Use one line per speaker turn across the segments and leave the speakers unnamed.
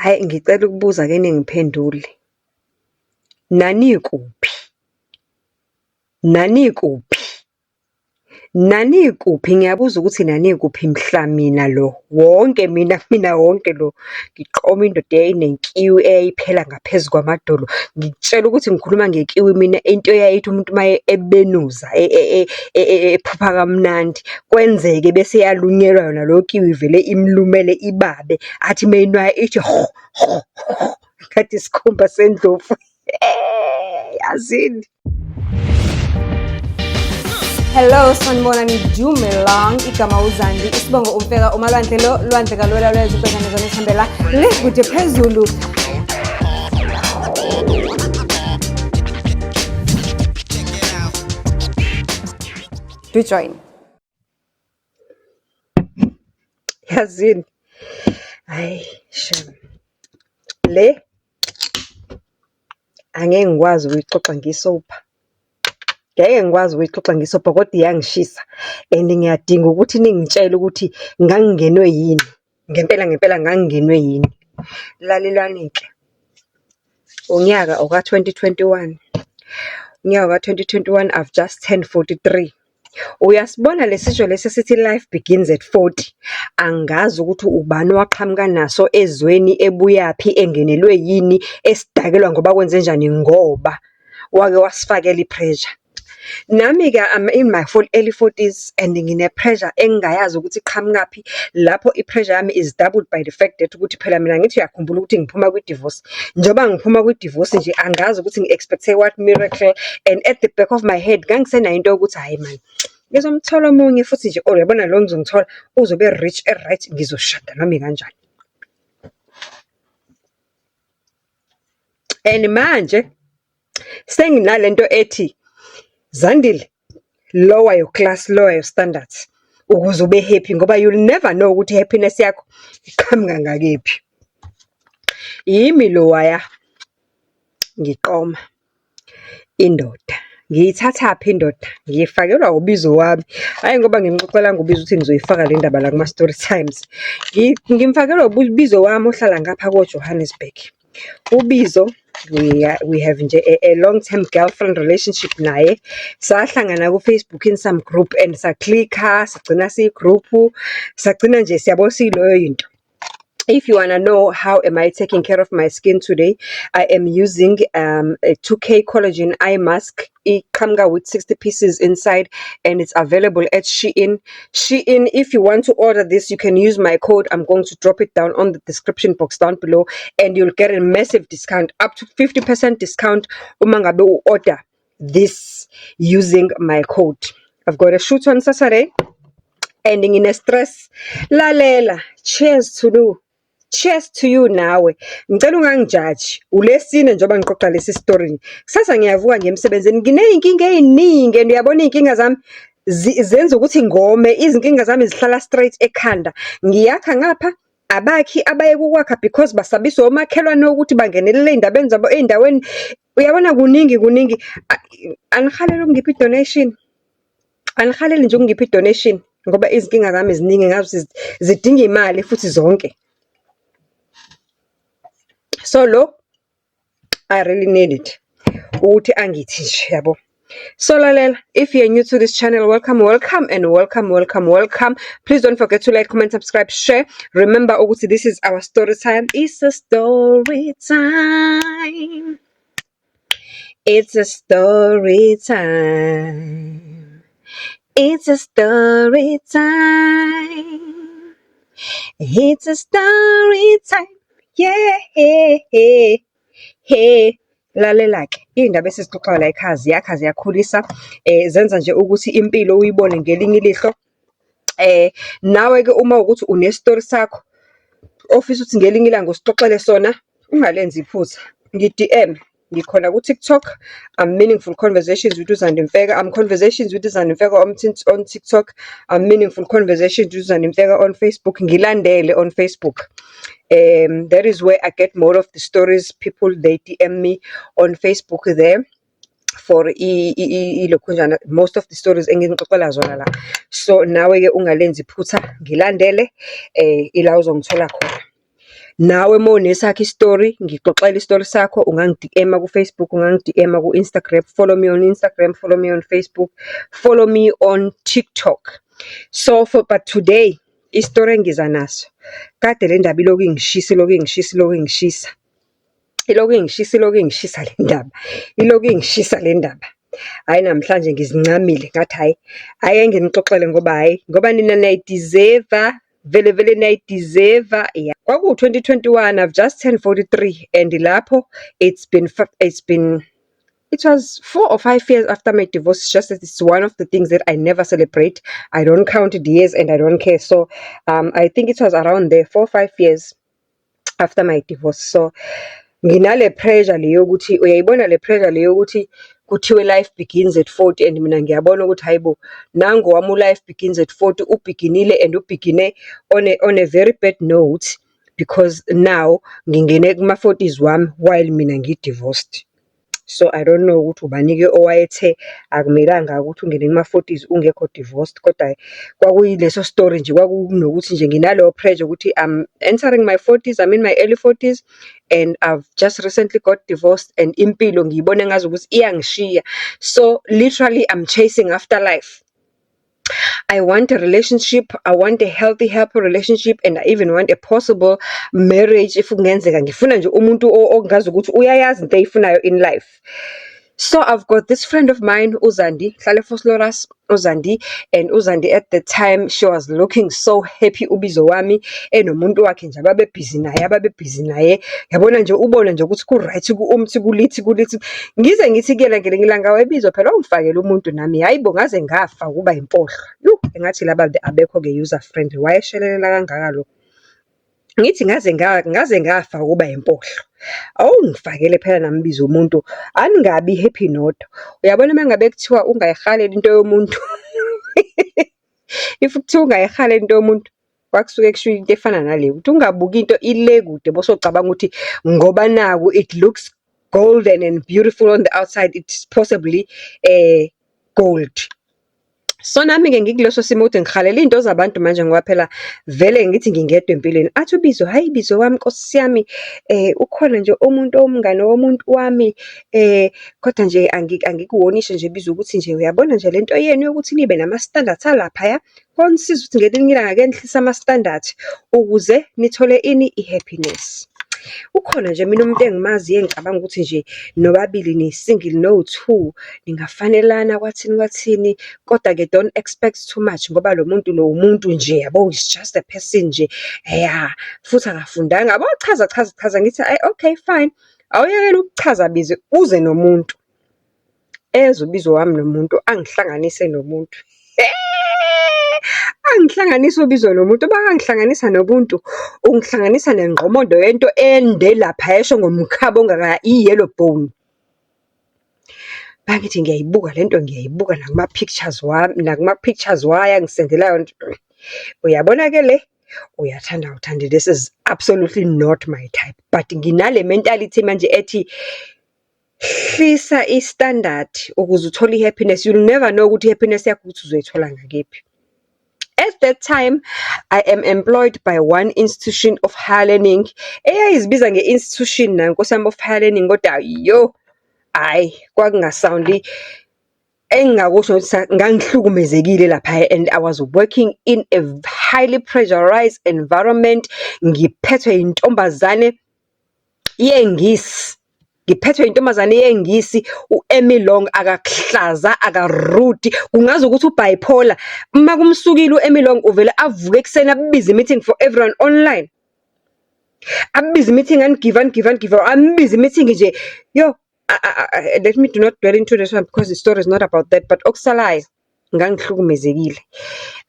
Hhayi, ngicela ukubuza-ke ningiphendule. Nanikuphi? Nanikuphi? Nanikuphi? Ngiyabuza ukuthi nanikuphi mhla mina lo wonke mina mina wonke lo, ngiqoma indoda eyayinenkiwi eyayiphela ngaphezu kwamadolo. Ngikutshela ukuthi ngikhuluma ngekiwi mina into eyayithi umuntu uma ebenuza ephupha kamnandi, kwenzeke bese eyalunyelwa yona leyo kiwi ivele imlumele ibabe. Athi uma eyinwaya ithi hho hho hho, ngathi isikhumba sendlovu. Yazini.
Hello, sanibonani, dumelang, igama uZandi, isibongo uMfeka, umalwandle lo, lwandle kalwela lwezwe ubhekane zona esihambela le kude phezulu. Do join.
Yazini. Hayi, shem. Le angeke ngikwazi ukuyixoxa ngisopha. Ngeke ngikwazi ukuyixoxa ngisopha kodwa iyangishisa and ngiyadinga ukuthi ningitshele ukuthi ngangingenwe yini. Ngempela ngempela ngangingenwe yini. Lalelani-ke, unyaka oka-2021. Unyaka ka-2021, I've just turned 43. Uyasibona le sisho lesi esithi life begins at 40. Angazi ukuthi ubani owaqhamuka naso ezweni, ebuyaphi, engenelwe yini, esidakelwa ngoba kwenzenjani ngoba wake wasifakela i-pressure. Nami-ke I'm in my early 40s and ngine-pressure engingayazi ukuthi iqhamukaphi. Lapho i-pressure yami is doubled by the fact that ukuthi phela mina ngithi uyakhumbula ukuthi ngiphuma kwi-divorce. Njengoba ngiphuma kwi-divorce nje angazi ukuthi ngi-expect-e what miracle and at the back of my head ngangisenayo into yokuthi hhayi man, ngizomthola omunye futhi nje, oh uyabona lo engizomthola uzobe e-rich, e-right, ngizoshada noma ikanjani. And manje senginalento ethi, Zandile, lower your class, lower your standards ukuze ube happy ngoba you'll never know ukuthi i-happiness yakho iqhamuka ngakephi. Yimi lowaya ngiqoma indoda. Ngiyithathaphi indoda? Ngiyifakelwa ubizo wami. Hhayi ngoba ngimxoxelanga ubizo ukuthi ngizoyifaka le ndaba la kuma-story times. Ngimfakelwa ubizo wami ohlala ngapha ko-Johannesburg. Ubizo we have nje a long term girlfriend relationship naye. Sahlangana ku-Facebook in some group and sa-click-a, sagcina siyi-group, sagcina nje siyabo siyiloyo yinto. If you wanna know how am I taking care of my skin today, I am using a 2K collagen eye mask. Iqhamuka with 60 pieces inside and it's available at Shein. Shein, if you want to order this, you can use my code. I'm going to drop it down on the description box down below and you'll get a massive discount, up to 50% discount uma ngabe u-order this using my code. I've got a shoot on Saturday and ngine-stress. Lalela, cheers to you. Cheers to you nawe. Ngicela ungangijaji. Ulesine njengoba ngiqoqa lesi story. Kusasa ngiyavuka ngiye emsebenzini. Nginey'nkinga ey'ningi and uyabona iy'nkinga zami zenza ukuthi ngome. Izinkinga zami zihlala straight ekhanda. Ngiyakha ngapha, abakhi abayeke ukwakha because basabiswa omakhelwane ukuthi bangenelele ey'ndabeni zabo ey'ndaweni. Uyabona kuningi kuningi. Anihaleli ukungipha i-donation? Anihaleli nje ukungipha i-donation ngoba izinkinga zami ziningi ngazi ukuthi zidinga imali futhi zonke. So lo, I really need it ukuthi angithi nje yabo. So lalela, if you're new to this channel, welcome, welcome, and welcome, welcome, welcome. Please don't forget to like, comment, subscribe, share. Remember ukuthi this is our story time. It's a story time. It's a story time. It's a story time. It's a story time. Yeah. Hey. Lalela-ke, iy'ndaba esizixoxayo la ekhaya ziyakha ziyakhulisa, zenza nje ukuthi impilo uyibone ngelinye ilihlo. Nawe-ke uma kuwukuthi une-story sakho ofisa ukuthi ngelinye ilanga usixoxele sona, ungalenzi iphutha, ngi-DM. Ngikhona ku-TikTok, I'm Meaningful Conversations with uZandi Mfeka. I'm Conversations with uZandi Mfeka on TikTok. I'm Meaningful Conversations with uZandi Mfeka on Facebook. Ngilandele on Facebook. That is where I get more of the stories. People, they DM me on Facebook there for ilokhunjana, most of the stories engingixoxela zona la. So nawe-ke ungalenzi iphutha, ngilandele ila uzongithola khona. Nawe uma unesakho isitori, ngixoxele isitori sakho, ungangi-DM-a ku-Facebook, ungangi-DM-a ku-Instagram. Follow me on Instagram, follow me on Facebook, follow me on TikTok. So for but today, isitori engiza naso, kade le ndaba ilokhu ingishisa, ilokhu ingishisa, ilokhu ingishisa. Ilokhu ingishisa, ilokhu ingishisa le ndaba, ilokhu ingishisa le ndaba. Hhayi namhlanje ngizincamile ngathi hhayi, ake nginixoxele ngoba hhayi, ngoba nina niyayi-deserve-a, vele vele niyayi-deserve-a. Ya, kwakuwu-twenty twenty-one, I've just turned 43 and lapho it's been, it was 4 or 5 years after my divorce. It's just that it's one of the things that I never celebrate. I don't count the years and I don't care. So I think it was around there, 4 or 5 years after my divorce. So nginale pressure le yokuthi, uyayibona le pressure le yokuthi kuthiwe life begins at 40, and mina ngiyabona ukuthi hhayi bo, nangu wami u-life begins at 40 u-begin-ile and u-begin-e on a very bad note because now ngingene kuma-forties wami while mina ngi-divorced. So I don't know ukuthi ubani-ke owayethe akumelanga ukuthi ungene kuma-forties ungekho divorced, kodwa kwakuyileso story nje, kwakunokuthi nje nginaleyo pressure ukuthi I'm entering my forties, I'm in my early forties and I've just recently got divorced and impilo ngiyibona engazukuthi iyangishiya. So literally I'm chasing after life. I want a relationship, I want a healthy, happy relationship, and I even want a possible marriage if kungenzeka. Ngifuna nje umuntu ongazi ukuthi uyayazi into ayifunayo in life. So I've got this friend of mine, uZandi, hlala eVosloorus, uZandi, and uZandi at the time she was looking so happy, ubizo wami, enomuntu wakhe nje ababe-busy naye, ababe-busy naye. Yabona nje, ubona nje ukuthi ku-right, umthi kulithi kulithi. Ngize ngithi kuyena ngelinye ilanga, webizo phela ungifakele umuntu nami, hhayi bo, ngaze ngafa ukuba impohlo. Yuh, engathi laba abekho-ke user friendly, wayeshelelela kangaka lo. Ngithi ngaze ngafa ukuba impohlo. Awungifakele phela nami bizo umuntu, aningabi happy nodwa. Uyabona uma ngabe kuthiwa ungayihaleli into yomuntu, if kuthiwa ungayihaleli into yomuntu, kwakusuke kushiwo into efana nale, ukuthi ungabuki into ile kude bese ucabanga ukuthi ngoba naku it looks golden and beautiful on the outside, it's possibly gold. So nami-ke ngikuleso simo ukuthi ngihalela iy'nto zabantu manje ngoba phela vele ngithi ngingedwa empilweni. Athi uBizo, hhayi Bizo wami, Nkosi yami, ukhona nje umuntu owumngani womuntu wami, kodwa nje angikuwonishe nje Bizo ukuthi nje uyabona nje lento yenu yokuthi nibe nama-standards alaphaya, konisiza ukuthi ngelinye ilanga ake nihlise ama-standards ukuze nithole ini? I-happiness. Ukhona nje mina umuntu engimaziyo engicabanga ukuthi nje nobabili ni-single no-two, ningafanelana kwathini kwathini, kodwa-ke don't expect too much ngoba lo muntu lo umuntu nje yabo, is just a person nje, ya, futhi akafundanga. Yabo, chaza chaza chaza, ngithi hhayi okay fine, awuyekele ukuchaza Bizo, uze nomuntu. Eze uBizo wami nomuntu, angihlanganise nomuntu. Angihlanganise uBizo nomuntu, makangihlanganisa nobuntu, ungihlanganisa nengqomondo yento ende lapha esho ngomkhaba ongaka, i-yellow bone. Mangithi ngiyayibuka lento, ngiyayibuka nakuma-pictures wami, nakuma-pictures wayo angisendela yona. Uyabona-ke le, uyathanda awuthandi, this is absolutely not my type. But nginale mentality manje ethi, hlisa i-standard ukuze uthole i-happiness. You'll never know ukuthi i-happiness yakho ukuthi uzoyithola ngakephi. At that time, I am employed by one institution of higher learning, eyayizibiza nge-institution nayo nkosi yami of higher learning, kodwa yo, hhayi, kwakunga-sound-i. Engingakusho ukuthi ngangihlukumezekile laphaya and I was working in a highly pressurized environment, ngiphethwe intombazane yengisi. Ngiphethwe intombazane yengisi, u-Emmy Long akakuhlaza, aka-rude, kungaze ukuthi u-bipolar. Uma kumsukile u-Emmy Long uvele avuke ekuseni abize i-meeting for everyone online. Abize i-meeting anigive, anigive, anigive, ambize i-meeting nje. Yo, let me do not dwell into this one because the story is not about that, but okusalayo ngangihlukumezekile.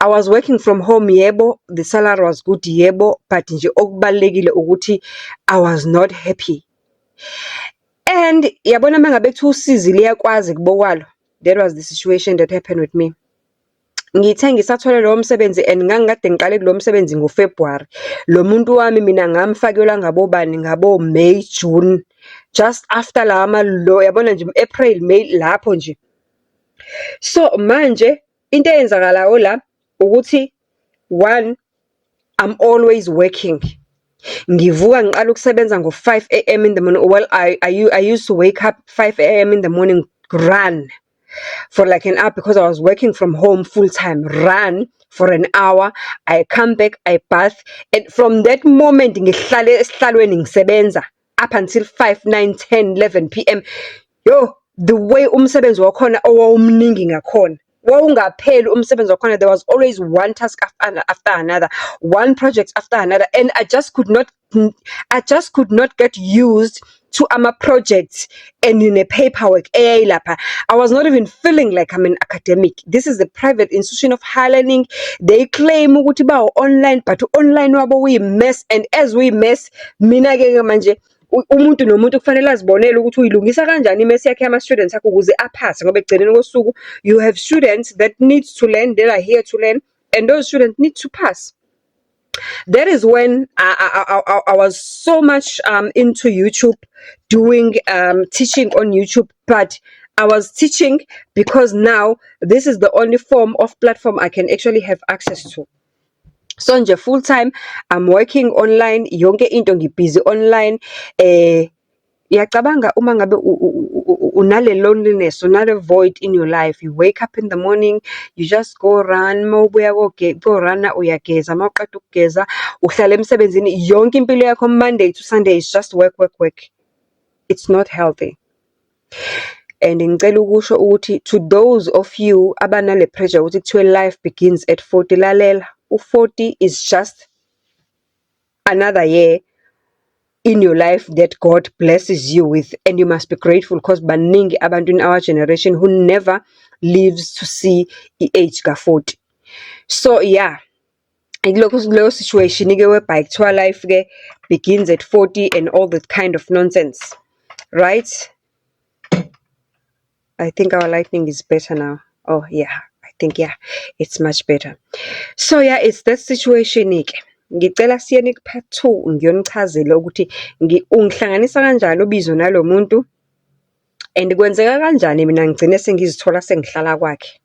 I was working from home, yebo, the salary was good, yebo, but nje okubalulekile ukuthi I was not happy. And yabona uma ngabe kuthiwa usizi liyakwazi kubokwalo, that was the situation that happened with me. Ngithe ngisathole lowo msebenzi and ngangikade ngiqale kulo msebenzi ngoFebruary. Lo muntu wami mina ngamfakelwa ngabobani? Ngabo-May, June, just after lawa lo, yabona nje, April, May lapho nje. So manje into eyenzakalayo la ukuthi one, I'm always working. Ngivuka ngiqala ukusebenza ngo-5 a.m. in the morning. Well, I used to wake up 5 a.m. in the morning, run for like an hour because I was working from home full time. Run for an hour. I come back, I bath, and from that moment ngihlale esihlalweni ngisebenza up until 5, 9, 10, 11 p.m. Yo, the way umsebenzi wakhona owawumningi ngakhona. Wawungapheli umsebenzi wakhona. There was always one task after another, one project after another, and I just could not get used to ama-projects and ne-paperwork eyayilapha. I was not even feeling like I'm an academic. This is a private institution of higher learning. They claim ukuthi bawu-online, but u-online wabo uyi-mess, and as uyi-mess, mina-ke ke manje umuntu nomuntu kufanele azibonele ukuthi uyilungisa kanjani i-mess yakhe yama-students akhe ukuze aphase, ngoba ekugcineni kosuku you have students that need to learn, that are here to learn, and those students need to pass. That is when I was so much into YouTube, doing teaching on YouTube, but I was teaching because now this is the only form of platform I can actually have access to. So nje full time I'm working online, yonke into ngi-busy online. Uyacabanga uma ngabe unale loneliness, unale void in your life. You wake up in the morning, you just go run, mawubuya ko-run-a uyageza, mawuqeda ukugeza uhlala emsebenzini yonke impilo yakho, Monday to Sunday is just work, work, work. It's not healthy. And ngicela ukusho ukuthi to those of you abanale pressure ukuthi kuthiwe life begins at 40, lalela, u-40 is just another year in your life that God blesses you with, and you must be grateful because baningi abantu in our generation who never lives to see i-age ka-40. So yeah, kulokho kuleyo situation-ke whereby kuthiwa life-ke begins at 40 and all that kind of nonsense, right? I think our lightning is better now. Oh yeah, I think, yeah, it's much better. So yeah, it's that situation-ke. Ngicela siyeni ku-part two, ngiyonichazela ukuthi ungihlanganisa kanjani ubizo nalo muntu and kwenzeka kanjani mina ngigcine sengizithola sengihlala kwakhe.